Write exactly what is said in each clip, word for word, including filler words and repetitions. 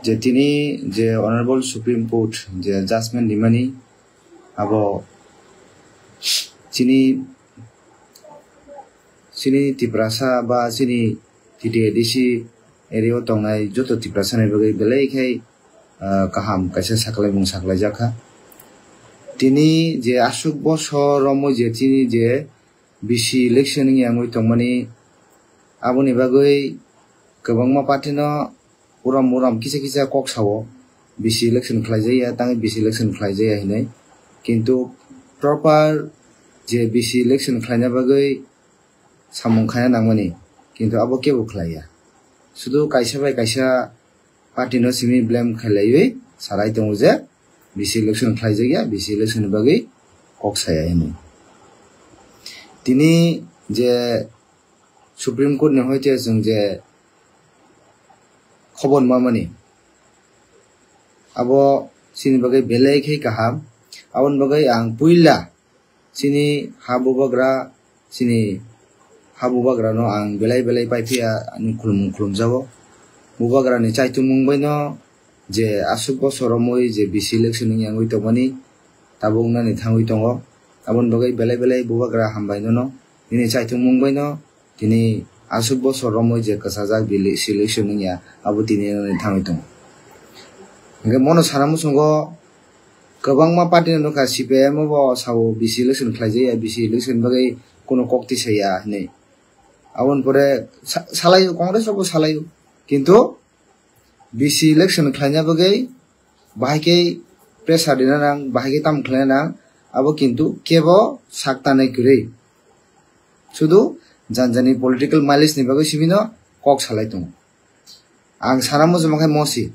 Je tini je Honorable Supreme Court je judgment rimani, abo chini, chini Tiprasa ba chini T T A D C area o tongnai joto Tiprasa ni bagwi belai khai, ah, kaham kaisa saklaimung saklaijakha. Tini je aswk bosor romwi je chini je B C election wngya wngwi tongmani, aboni bagwi kwbangma party no urom urom kisa kisa kok sao, B C election khlaijaya, tangwi B C election khlaijaya hinwi. Kintu proper je B C election khlaina bagwi samung khaina nangmani, kintu abo kebo khlaiya. Sudu kaisa bai kaisa party no simi blame khailaiwi salai tongo je B C election khlaijakya, B C election ni bagwi kok saya hinwi. Tini je Supreme Court ni hoite chwng je khobor mamani, abo chini bagwi belai khe kaham. Aboni bagwi ang puila chini ha bubagra, chini ha bubagra no ang belai belai paiphiya, ani khulumung khulumjago. Bubagra ni chaitumung bai no je aswk bosor romwi je B C election wngya wngwi tongmani, tabuk wngnani thangwi tongo. Aboni bagwi belai belai bubagra hambai nono, nini chaitumung bai no tini aswk bosor romwi je kwchajak bili selection wngya, abo tini wngwi thangwi tongo. Hwnkhe mono sana muchungo kwbangma party no nukha, C P I M bo sao B C election khlaijaya, B C election bagwi kuno kok tisaya hinwi. Aboni pore sa-, salaio, Congress rokbo salaio. Kintu B C election khlaina bagwi bahai khe pressure rina nang, bahai khe tamo khlaina nang, abo kintu kebo sak tanai kwrwi. Sudu janjani political mileage ni bagwi simi no kok salai tongo. Ang sana muchungma khe mosi.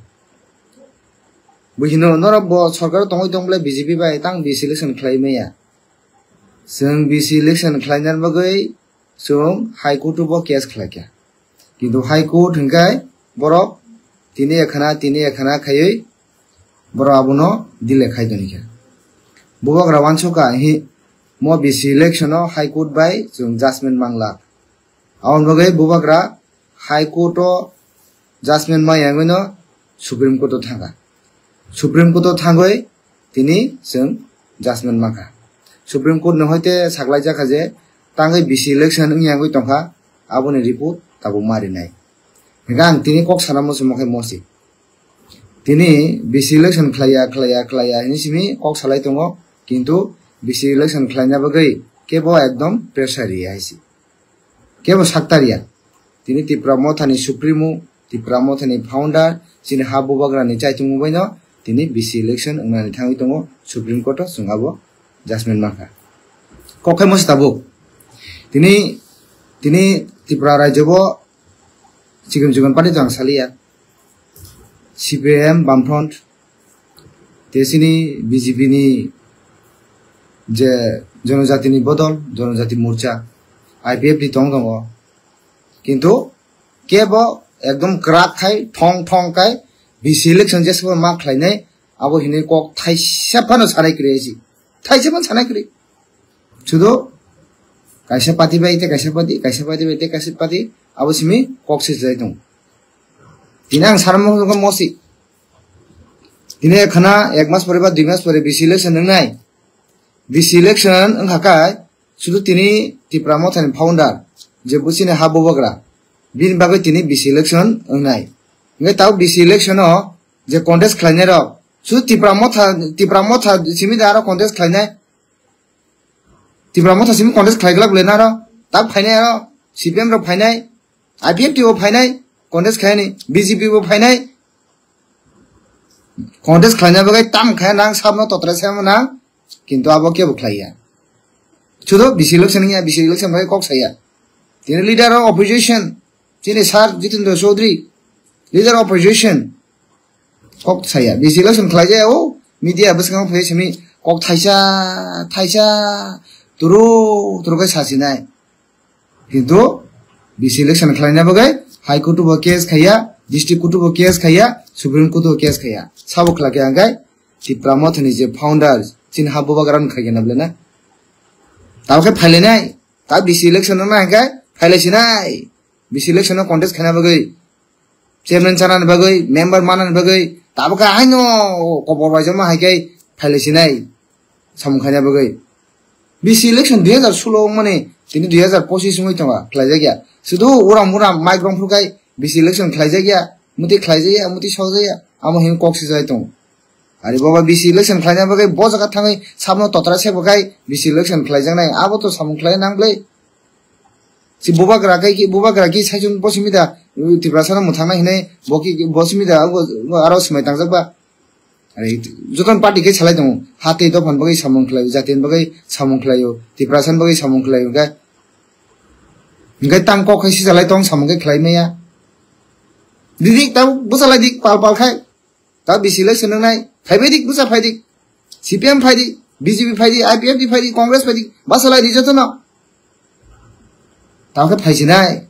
Buino norok bo sorkar tongwi tong bwle B J P bai tang B C election khlai maya. Chwng B C election khlaina bagwi chwng High Court o bo case khlaikha. Kintu High Court hwnkhe borok tini ekhana, tini ekhana khaiwi borok abono delay khai tonikha. Bubagra wansukha hi mo B C election o High Court bai chwng judgment mangla. Aboni bagwi bubagra High Court o judgment maya wngwi no Supreme Court o thangkha. Supreme Court o thangwi tini chwng judgment mankha. Supreme Court ni hoite saklaijakha je tangwi B C election wngya wngwi tongkha, aboni report tabuk ma rinai. Hwnkhe ang tini kok sana muchungma khe mosi. Tini B C election khlaiya, khlaiya, khlaiya hinwi simi kok salai tongo, kintu B C election khlaina bagwi kebo ekdom pressure riya hai se. Kebo saktarya. Tini Tipra Mothani Supremo, Tipra Mothani founder, chini ha bubagrani chaichung baino tini B C election wngnani thangwi tongo Supreme Court o, chwng abo judgment mankha. Kok khai mosi tabuk. Tini, tini Tripura rajyo bo chikon chikon party to ang saliya. C P I M, Bamfront, te chini B J P ni je Jonojati ni Bodol, Jonojati Morcha, I P F T tong tongo. Kintu kebo ekdom kwrak khai, thong thong khai, B C election jesabo ma khlainai, abo hinwi kok thaisa phano sanai kwrwi si. Thaisa phano sanai kwrwi. Sudo kaisa party bai tei kaisa party, kaisa party bai tei kaisa party, abo simi kok se jai tongo. Tini ang sana mokhe mosi. Tini khana ek mas pore ba dui mas pore B C election wngnai. B C election wngkha kai, sudu tini Tipra Mothani founder, je buchini ha bubagra, bini bagwi tini B C election wngnai. Hwnkhe tao B C election o je contest khlainai rok, sudu Tipra Motha, Tipra Motha simi da aro contest khlainai. Tipra Motha simi contest khlai glak le naro, tak phainai aro, C P M rok phainai, I P F T bo phainai, contest khaini, B J P bo phainai, contest khlaina bagwi tam khe nang sabno totra se nang, kintu abo kebo khlaiya. Sudo B C election ya, B C election bagwi kok saya. Tini leader of opposition, chini sir Jitendra Chaudhary, leader of opposition, kok saya. B C election khlai jaya o, media bwskango phai simi kok thaisa, thaisa, turu, turu khe sasinai. Kintu B C election khlaina bagwi High Court bo case khaiya, District Court bo case khaiya, Supreme Court bo case khaiya. Sabo khlai khe angkai Tipra Mothani je founder, chini ha bubagra khai khe na bwlena. Tamo khe phailainai, ta B C election no na hingkai phailai sinai. B C election no contest khaina bagwi Chairman chanani bagwi, member manani bagwi, tabuk khe haino kobor bai joma hai khe phailai sinai samung khaina bagwi. B C election dui hazar solo wngmani tini dui hazar pochis wngwi tongo, khlaijak ya. Sudu uram uram mic rong phuru khai B C election khlaijak ya, muti khlaijak ya, muti sokjak ya, amo hin kok sijai tongo. Ari baba B C election khlaina bagwi bo jaga thangwi sabno totra sebo khai B C election khlaijaknai, abo to samung khlai nang bwlai. Si bubagra kai ki, bubagra ki saichung bo simi da, Tiprasa no mwthangna hinai, bo ki, bo simi da, abo, abo aro swmai tangjak ba. Ari joton party kai salai tongo, hati dophan bagwi samung khlai, jati bagwi samung khlai, Tiprasa bagwi samung khlai, hwnkhe, hwnkhe tang kok khai si salai tong, samung kai khlai maya. Didik tau bwsalai dik pal pal khai. Ta B C election wngnai, phaibai dik, bwsa phai dik. C P M phai di, B J P phai di, I P F T phai di, Congress phai di, bwsalai di jotono. Tamo khe phai sinai,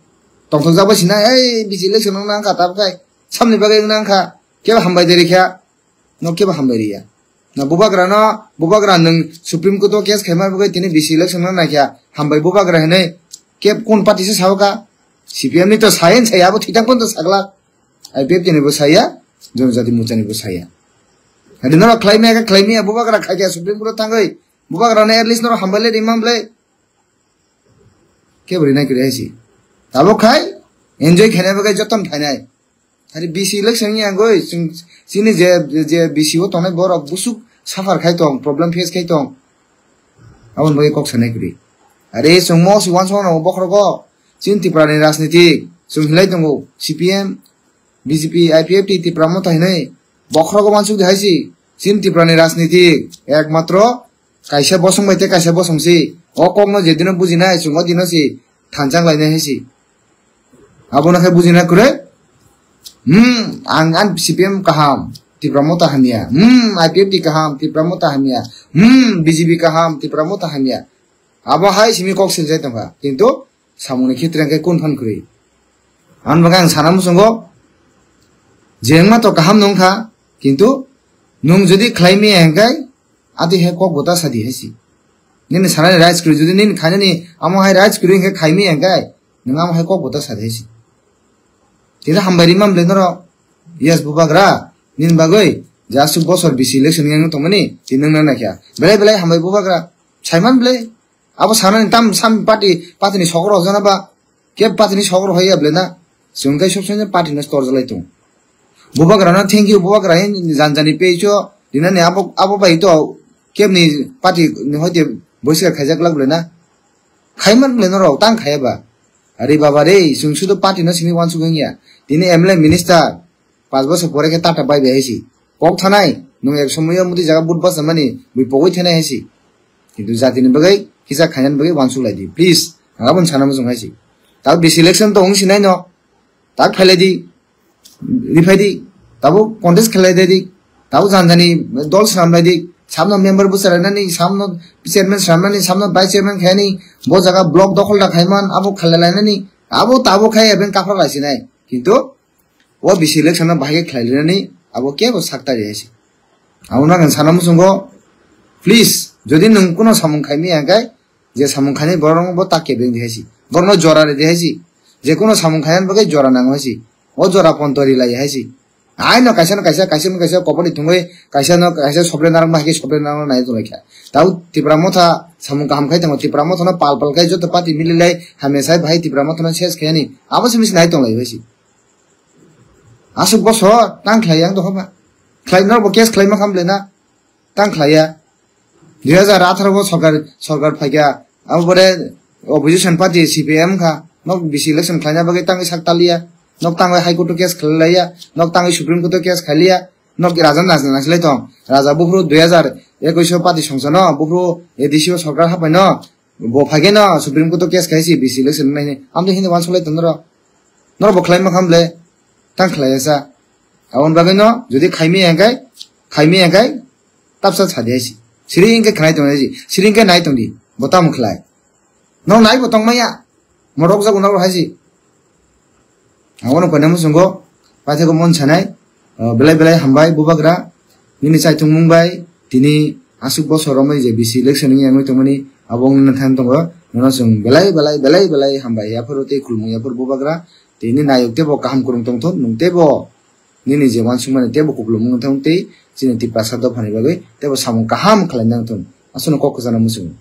tongthok jabo sinai, ei B C election wngna wngkha, tamo khai samni bagwi wngna wngkha, kebo hambai de rikha, no kebo hambai riya. Na bubagra no, bubagra nwng Supreme Court o case khaima bagwi tini B C election wngna naikha, hambai bubagra hinwi, keb kun party se saoka, C P M ni to sayen saya, abo thitang pon to sagla. I P F T ni bo saya, Jonojati Morcha ni bo saya. Adi norok khlai maya khe khlai maya, bubagra khai khe Supreme Court o thangwi, bubagra no at least norok hambai le rimam ble. Kebo rinai kwrwi hai si. Tabuk khai, enjoy khainai bagwi joton phainai. Hari B C election ni agoi, chwng, chini je, je B C o tongnai borok busuk suffer khai tong, problem face khai tong. Aboni bagwi kok sanai kwrwi. Are chwng mo si uansukna nango bokhorogo, chini Tripura ni rajniti, chwng hinlai tongo, C P M, B J P, I P F T, Tipra Motha hinwi bokhorogo uansuk di hai si, chini Tripura ni rajniti, ekmatro kaisa bosong bai tei kaisa bosong si, o kok no je dino bujinai, chwng o dino si thanchang lainai hai si. Abono khe bujina kwrwi. Hmm, ang, ang C P M kaham, Tipra Motha hamya. Hmm, I P F T kaham, Tipra Motha hamya. Hmm, B J P kaham, Tipra Motha hamya. Abo hai simi kok siljai tongkha. Kintu samungni khitre khe kun phan kwrwi. Ang bagwi ang sana muchungo, je wngma to kaham nungkha, kintu nung jodi khlai maya hwnkhe, ati hai kok bota sadi hai si. Nini sanani rights kwrwi, jodi nini khainani amo hai rights kwrwi hwnkhe khai maya hwnkhe, nwng amo hai kok bota sadi hai si. Tini hambai rimam ble norok. Yes, bubagra, nini bagwi je aswk bosor B C election yang tongmani, tini nwng nang naikha. Belai belai hambai bubagra, saiman ble. Abo sanani tam sam party, party ni sokro jana ba, ke party ni sokro hoya ble na, chwng kai sob sob party no torjalai tong. Bubagra no thank you, bubagra hin janjani peicho, dinani abo, abo bai to, kebni party ni hoite boiska khaijak lak ble na. Khaiman ble norok tang khaya ba. Ari baba re, chwng sudo party no simi wansuk wngya. Tini M L A minister, panch bosor pore khe tata bai bai hai si. Kok thanai, nwng ek somoyo muti jaga but basa mani, bui pogwi thanai hai si. Kintu jatini bagwi, kisa khainani bagwi wansuk lai di. Please, ang aboni sana muchung hai si. Tak B C election to wng sinai no. Tak phailai di, riphai di, tabuk contest khlai di, tabuk janjani dol swnam lai di, samno member bwsa lainani, samno chairman swnamnani, samno vice chairman khainani, bo jaga block dokhol da khaiman, abo khlai lainani, abo tabuk khai eben kaphra lai sinai. Kintu o B C election no bahai khe khlai lainani, abo kebo sak tari hai si. Abo no ang sana muchungo, please, jodi nwng kuno samung khai maya hwnkhe, je samung khainai borok bo tak kebeng di hai si. Borokno jora rw di hai si. Je kuno samung khainani bagwi jora nango hai si. O jora ponto ri lai hai si. Aino kaisa no kaisa, kaisa no kaisa kopor ni thungwi, kaisa no kaisa sobre narwk ma hai khe sobre narwk nai tong lai kha. Tau Tipra Motha samung kaham khai tongo, Tipra Motha no pal pal khai joto party mili lai hamya sai bahai Tipra Motha no ses khai ani. Abo se misi nai tong lai hai si. Aswk bosor tang khlai yang dohor ba. Khlai norok bo case khlai ma kham le na. Tang khlaiya. Dui hazar atharo bo sorkar, sorkar phaikha. Abo pore opposition party C P M kha. Nok B C election khlaina bagwi tangwi sak taliya. Nok tangwi High Court o case khlaiya. Nok tangwi Supreme Court o case khlaiya. Nok raja nas nas lai tong. Raja buphuru dui hazar ekush o party songcha no. Buphuru A D C o sorkar hapai no. Bo phaikhe no Supreme Court o case khai si B C election nai. Amtwi hini wansuk lai tong norok. Norok bo khlai ma kham le. Tang khlaiya sa. Aboni bagwi no jodi khaimi hwnkhe, khaimi hwnkhe, tapsa sadi hai si. Siri hwnkhe khnai tong hai si. Siri hwnkhe nai tong di. Bo tamo khlai. Nok nai bo tong maya. Morok jago nok hai si. Abono koina muchungo paithakgo mon sanai. O, belai belai hambai bubagra. Nini chaithung mung bai. Tini aswk bosor romwi je B C election wngwi tongmani. Abo wngna thang tongo. Nono chwng belai belai belai belai hambai. Yaphuru tei khulumung yaphuru bubagra. Tini nayok teibo kaham kwrwng tongthun, nwng teibo nini je uansukmani teibo kupulung wngthung tei chini Tiprasa dophani bagwi teibo samung kaham khlaina wngthun. Aswkno kok kwchana muchungo.